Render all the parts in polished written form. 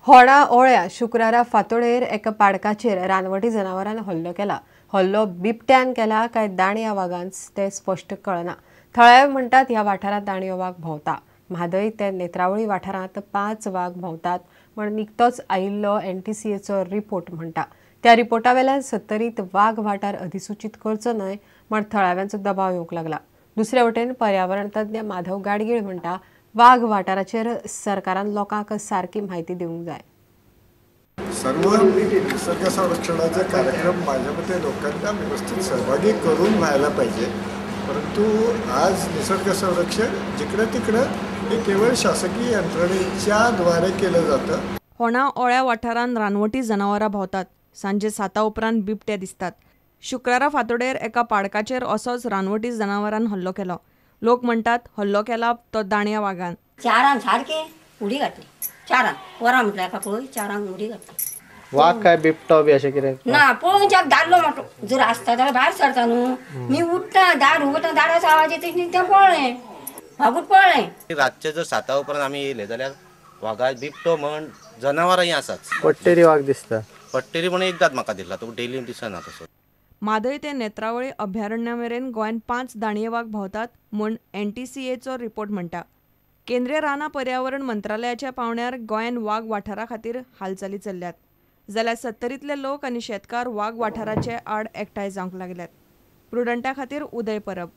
होडा ओळ्या शुक्रारा फातोडेर एका पाडकाचेर रानवटी जनावरान हल्लो केला. हल्लो बिबट्यान केला काय दाणया वागान ते स्पश्ट कळना. थळावे म्हणटात ह्या वाठारांत दाणयो वाग भोंवता. म्हादय ते नेत्रावळी वाठारांत 5 वाग भोंवतात म्हण निकतोच आयिल्लो एनटीसीएचो रिपोर्ट म्हणटा. त्या रिपोर्टा वेल्यान सत्तरीत वाग वाठार अधिसूचित करचो न्हय म्हण थळाव्यांचो दबाव येवंक लागला. दुसरे वटेन पर्यावरण तज्ञ माधव गाडगीळ म्हणटा वाघ वाठाराचेर सरकारान लोकांक सारकी म्हायती दिवंक जाय. सर्व निसर्ग संरक्षणाचा कार्यक्रम माझ्या मते लोकांना व्यवस्थित सहभागी करून व्हायला पाहिजे, परंतु आज निसर्ग संरक्षण जिकडे तिकडे हे केवळ शासकीय यंत्रणेच्या द्वारे केलं जातं. होणा ओळ्या वाठारांत रानवटी जनावरां भोंवतात. सांजे 7 उपरांत बिबटे दिसतात. शुक्रारा फांतोडेर एका पाडकाचेर असोच रानवटी जनावरान हल्लो केलो. लोक म्हणटात हल्लो केला तो दाणया वागान. चारान सारके उडी घातली, चारान वरां म्हटल्यार एका पळय चारांक उडी घातली. वाग काय बिबटो बी अशें कितें ना, पळोवच्याक दादलो मोठो जर आसता जाल्यार भायर सरता न्हू. मी उठता दार उगडटा, दाराचो आवाज येता तें पळ्ळें, वागूट पळ्ळें. रातचे जर 7 उपरांत आमी येयले जाल्यार वागा बिबटो म्हण जनावरांय आसात. पट्टेरी वाग दिसता, पट्टेरी म्हण एकदाच म्हाका दिसला, तो डेली दिसना तसो. म्हादय ते नेत्रावळी अभयारण्या मेरेन गोंयांत 5 दाणये वाग भोंवतात म्हूण एनटीसीएचो रिपोर्ट म्हणटा. केंद्रीय रानां पर्यावरण मंत्रालयाच्या पावंड्यार गोंयांत वाग वाठारा खातीर हालचाली चल्ल्यात, जाल्यार सत्तरींतले लोक आनी शेतकार वाग वाठाराचे आड एकठांय जावंक लागल्यात. प्रुडंटा खातीर उदय परब.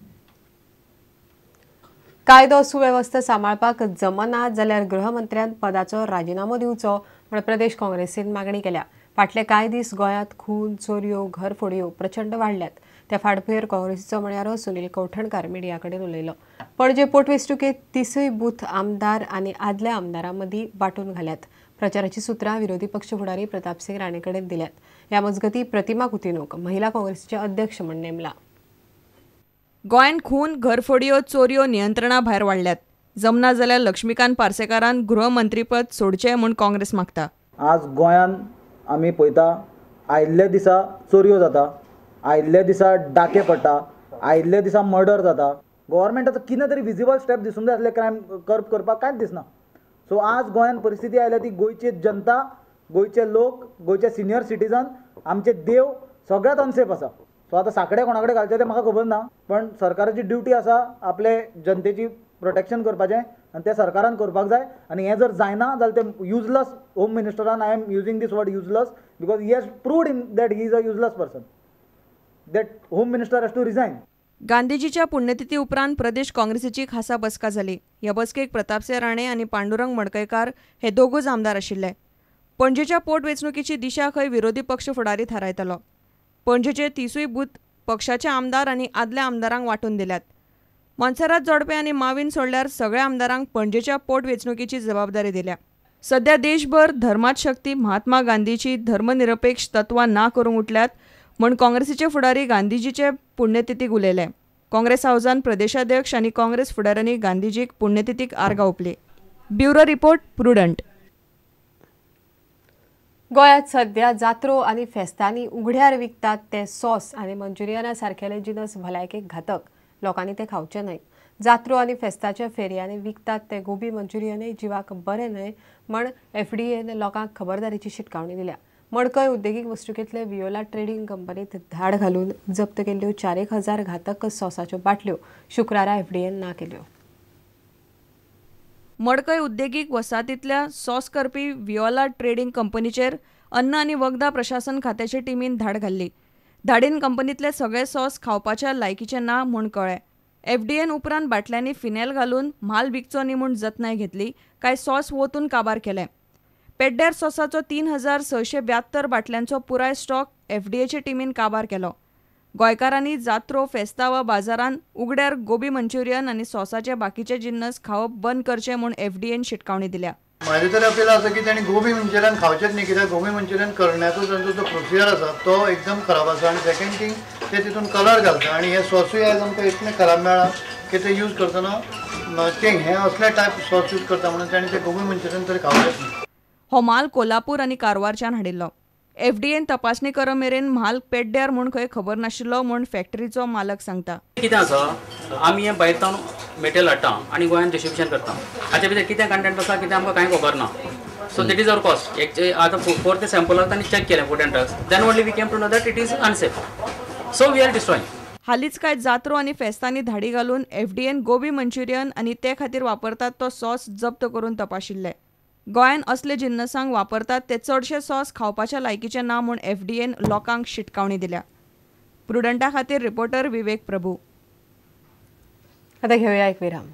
कायदो सुवेवस्था सांबाळपाक जमना जाल्यार गृहमंत्र्यान पदाचो राजिनामो दिवचो म्हूण प्रदेश काँग्रेसीन मागणी केल्या. फाटले कांय दीस गोंयांत खून, चोरयो, घरफोडयो प्रचंड वाडल्यात. त्या फाटभुंयेर काँग्रेसीचो म्हणयारो सुनील कवठणकार मिडिया कडेन उलयलो. पणजे पोटवेंचणुकेंत 30 बूथ आमदार आनी आदल्या आमदारां मदीं वांटून घाल्यात. प्रचाराची सुत्रां विरोधी पक्ष फुडारी प्रतापसिंग राणे कडेन दिल्यात. ह्या मजगतीं प्रतिमा कुतिनोक महिला काँग्रेसीचे अध्यक्ष म्हूण नेमला. गोंयांत खून, घरफोडयो, चोरयो नियंत्रणा भायर वाडल्यात. जमना जाल्यार लक्ष्मीकांत पार्सेकारान गृहमंत्रीपद सोडचें म्हूण काँग्रेस मागता. आज गोंयांत आमी पळयता आयिल्ल्या दिसा चोरयो जाता, आयिल्ल्या दिसा डाके पडटा, आयिल्ल्या दिसा मर्डर जाता. गव्हर्मेंटाचो कितें तरी विजिबल स्टेप दिसूंक जाय आसले क्रायम कर्ब करपाक, कांयच दिसना. सो आज गोंयांत परिस्थिती आयल्या ती गोंयची जनता, गोंयचे लोक, गोंयचे सिनियर सिटीजन, आमचे देव सगळ्यात अनसेफ आसा. सो आतां साकडे कोणा कडेन घालचें तें म्हाका खबर ना, पण सरकाराची ड्युटी आसा आपले जनतेची प्रोटेक्शन करपाचें आनी तें सरकारान करपाक जाय. आनी हें जर जायना जाल्यार तें युजलस home मिनिस्टरान, I am using this word useless because he has proved him that he is a useless person, that home minister has to resign. गांधीजीच्या पुण्यतिथी उपरांत प्रदेश काँग्रेसीची खासा बसका जाली. ह्या बसकेक प्रतापसिंह राणे आनी पांडुरंग मडकयकार हे दोगूच आमदार आशिल्ले. पणजेच्या पोटवेंचणुकेची दिशा खंय विरोधी पक्ष फुडारी थारायतलो. पणजेचे 30 बूथ पक्षाचे आमदार आनी आदल्या आमदारांक वांटून दिल्यात. मोन्सेरात जोडपे आनी मावीन सोडल्यार सगळ्या आमदारांक पणजेच्या पोटवेंचणुकेची जबाबदारी दिल्या. सध्या देशभर धर्मात शक्ती महात्मा गांधीची धर्मनिरपेक्ष तत्वां ना करूंक उठल्यात म्हूण काँग्रेसीचे फुडारी गांधीजीचे पुण्यतिथीक उलयले. काँग्रेस हावजान प्रदेशाध्यक्ष आनी काँग्रेस फुडाऱ्यांनी गांधीजीक पुण्यतिथीक आर्गां ओंपली. Bureau report, Prudent. गोंयांत सध्या जात्रो आनी फेस्तांनी उगड्यार विकतात ते सॉस आनी मंचुरियना सारकेले जिनस भलायकेक घातक, लोकांनी ते खावचे न्हय. जात्रो आनी फेस्ताच्या फेरयांनी विकतात ते गोबी मंचुरियनय जिवाक बरें न्हय म्हण एफडीएन लोकांक खबरदारीची शिटकावणी दिल्या. मडकय उद्देगीक वस्तुकेंतले वियोला ट्रेडिंग कंपनीत धाड घालून जप्त केल्ल्यो 4,000 घातक सॉसाच्यो बाटल्यो शुक्रारा एफडीएन ना केल्यो. मडकय उद्देगीक वसाहतींतल्या सॉस करपी वियोला ट्रेडिंग कंपनीचेर अन्न आनी वखदां प्रशासन खात्याचे टिमीन धाड घाल्ली. धाडीन कंपनीतले सगळे सॉस खावपाच्या लायकीचे ना म्हूण कळ्ळें. एफडीएन उपरांत बाटल्यांनी फिनेल घालून म्हाल विकचो न्ही म्हूण जतनाय घेतली. कांय सॉस वोतून काबार केले. पेड्ड्यार सॉसाचो 3,672 बाटल्यांचो पुराय स्टॉक एफडीएचे टिमीन काबार केलो. गोंयकारांनी जात्रो, फेस्तां वा बाजारांत उगड्यार गोबी मंचुरियन आनी सॉसाचे बाकीचे जिन्नस खावप बंद करचे म्हूण एफडीएन शिटकावणी दिल्या. म्हाजें तरी अपील आसा की तांणी गोबी मंचुरियन खावचेंच न्ही, कित्याक गोबी मंचुरियन करण्याचो तांचो जो प्रोसिजर आसा तो एकदम खराब आसा. आनी सेकंड थिंग ते तितून कलर घालता आनी हे सॉसूय आयज आमकां इतलें खराब मेळ्ळां की ते यूज करतना ते हे असले टायप सॉस यूज करता म्हणून तांणी ते गोबी मंचुरियन तरी खावचेंच न्ही. हो माल कोल्हापूर आनी कारवारच्यान हाडिल्लो. एफडीएन तपासणी कर मेरेन म्हाल पेड्ड्यार म्हूण खंय खबर नाशिल्लो म्हूण फॅक्टरीचो मालक सांगता. कितें आसा, आमी हें भायर सावन मेटेरियल हाडटा आनी गोंयांत डिस्ट्रिब्युशन करता. हाचे भितर कितें कंटेंट आसा कितें आमकां कांय खबर ना. So that is our cost. आतां फोर्थ सॅम्पलाक तांणी चॅक केलें food and drugs, then only we came to know that it is unsafe, so we are destroying. हालींच कांय जात्रो आनी फेस्तांनी धाडी घालून एफडीएन गोबी मंचुरियन आनी ते खातीर वापरतात तो सॉस जप्त करून तपाशिल्ले. गोंयांत असले जिन्नसांक वापरतात ते चडशे सॉस खावपाच्या लायकीचे ना म्हूण एफडीएन लोकांक शिटकावणी दिल्या. प्रुडंटा खातीर रिपोर्टर विवेक प्रभू. आता घेऊया एक विराम.